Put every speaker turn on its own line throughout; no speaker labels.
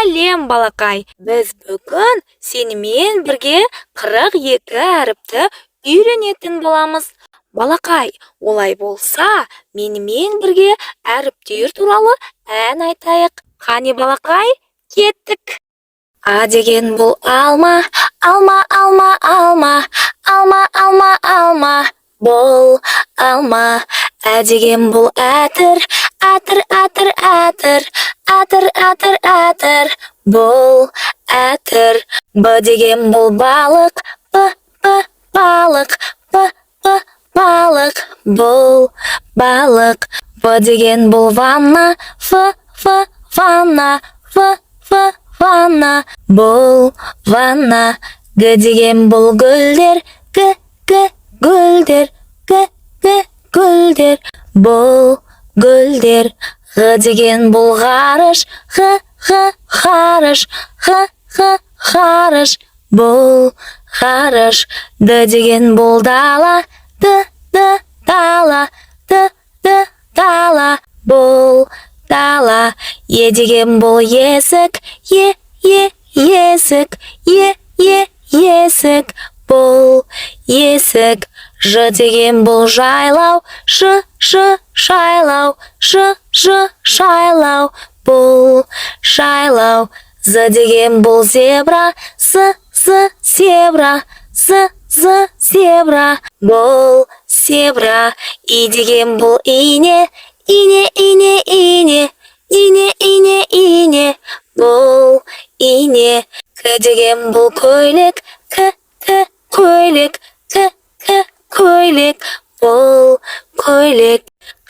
Сәлем, балақай! Біз бүгін сенімен бірге 42 әріпті үйренетін боламыз. Балақай, олай болса, менімен бірге әріптер туралы ән айтайық. Қане, балақай, кеттік! А деген бұл алма, алма, алма, алма, алма, алма, алма, бұл алма. Ә деген бұл әтір, әтір, әтір, әтір, әтір, әтір, әтір, бұл әтір. Б деген бұл балық, б, б, балық, б, б, балық, бұл балық. В деген бұл ванна, в, в, ванна, в, в, ванна, бұл ванна. Г деген бұл гүлдер, г, г, гүлдер, г, г, гүлдер, бұл гүлдер. Ғ деген бұл ғарыш, ғ, ғ, ғарыш, ғ, ғ, ғарыш, бұл ғарыш. Д деген бұл дала, д, д, дала, д, д, дала, бұл дала. Е деген бұл есік, е, е, есік, е, е, есік, бұл есік. Ж деген бұл жайлау, ж, ж, жайлау, ж, ж, жайлау, бұл жайлау. З деген бұл зебра, з, з, зебра, з, з, зебра, бұл зебра. И деген бұл ине, ине, ине, ине, ине, ине, ине, бұл ине. К деген бұл көйлек, к, к, көйлек, к, к, көйлек, бұл көйлек.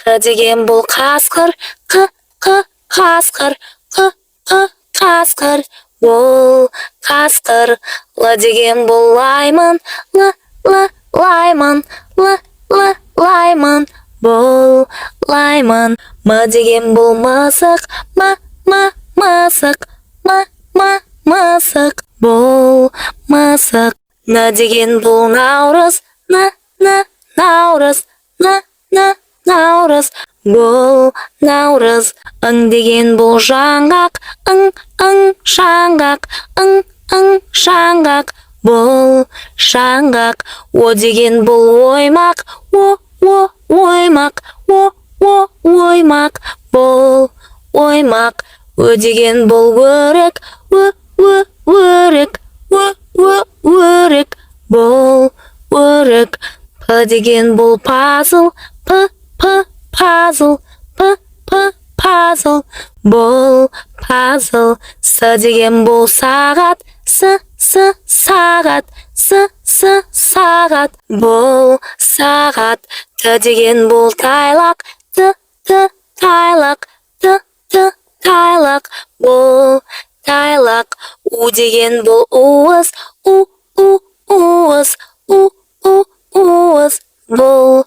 Қ деген бұл қасқыр, қ, қ, қасқыр, қ, қ, қасқыр, бұл қасқыр. Л деген бұл лайман, л, л, лайман, л, л, лайман, бұл лайман. М деген бұл мысық, м, м, мысық, м, м, мысық, бұл мысық. Н деген бұл наурыз, н, н, наурыз, н, н, наурыз, бұл наурыз. Ң деген бұл жаңғақ, ң, ң, жаңғақ, ң, ң, жаңғақ, бұл жаңғақ. О деген бұл оймақ, о, о, оймақ, о, о, оймақ, бұл оймақ. Ө деген бұл өрік, ө, ө, өрік, ө, ө, өрік, бұл өрік. П деген бұл пазл, п, п, пазл, п, п, пазл, бұл пазл. С деген бұл сағат, с, с, сағат, с, с, сағат, бұл сағат. Т деген бұл тайлақ, т, т, тайлақ, т, т, тайлақ, бұл тайлақ. У деген бұл уыз, у, у, уыз, у, у, уыз, бұл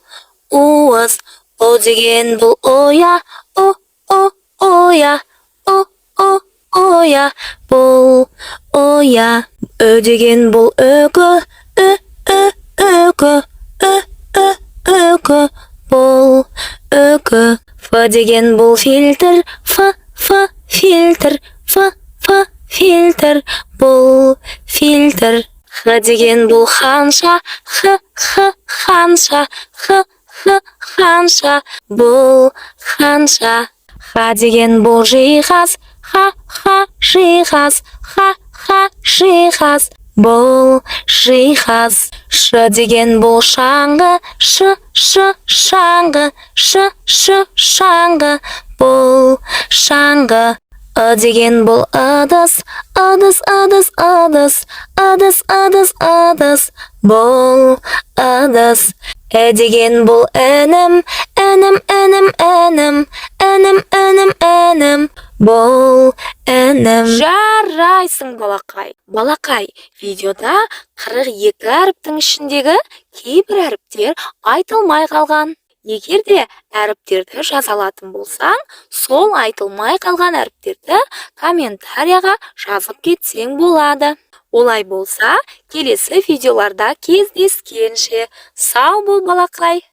уыз. Ұ деген бұл ұя, ұ, ұ, ұя, ұ, ұ, ұя, бұл ұя. Ү деген бұл үкі, ү, ү, үкі, ү, ү, үкі, бұл үкі. Ф деген бұл фильтр, ф, ф, фильтр, ф, ф, фильтр, бұл фильтр. Х деген бұл ханша, х, х, ханша, х, х, ханша, бұл ханша. Ха деген бұл жиһаз, ха, ха, жиһаз, ха, ха, жиһаз, бұл жиһаз. Ш деген бұл шаңғы, ш, ш, шаңғы, ш, ш, шаңғы, бұл шаңғы. Ы деген бұл ыдыс, ыдыс, ыдыс, ыдыс, ыдыс, ыдыс, ыдыс, бұл ыдыс. І деген бұл інім, інім, інім, інім, інім, інім, інім, бұл інім. Жарайсың, балақай! Балақай, видеода 42 әріптің ішіндегі кейбір әріптер айтылмай қалған. Егер де әріптерді жаза алатын болсаң, сол айтылмай қалған әріптерді комментарияға жазып кетсең болады. Олай болса, келесі видеоларда кездескенше, сау бол, балақай!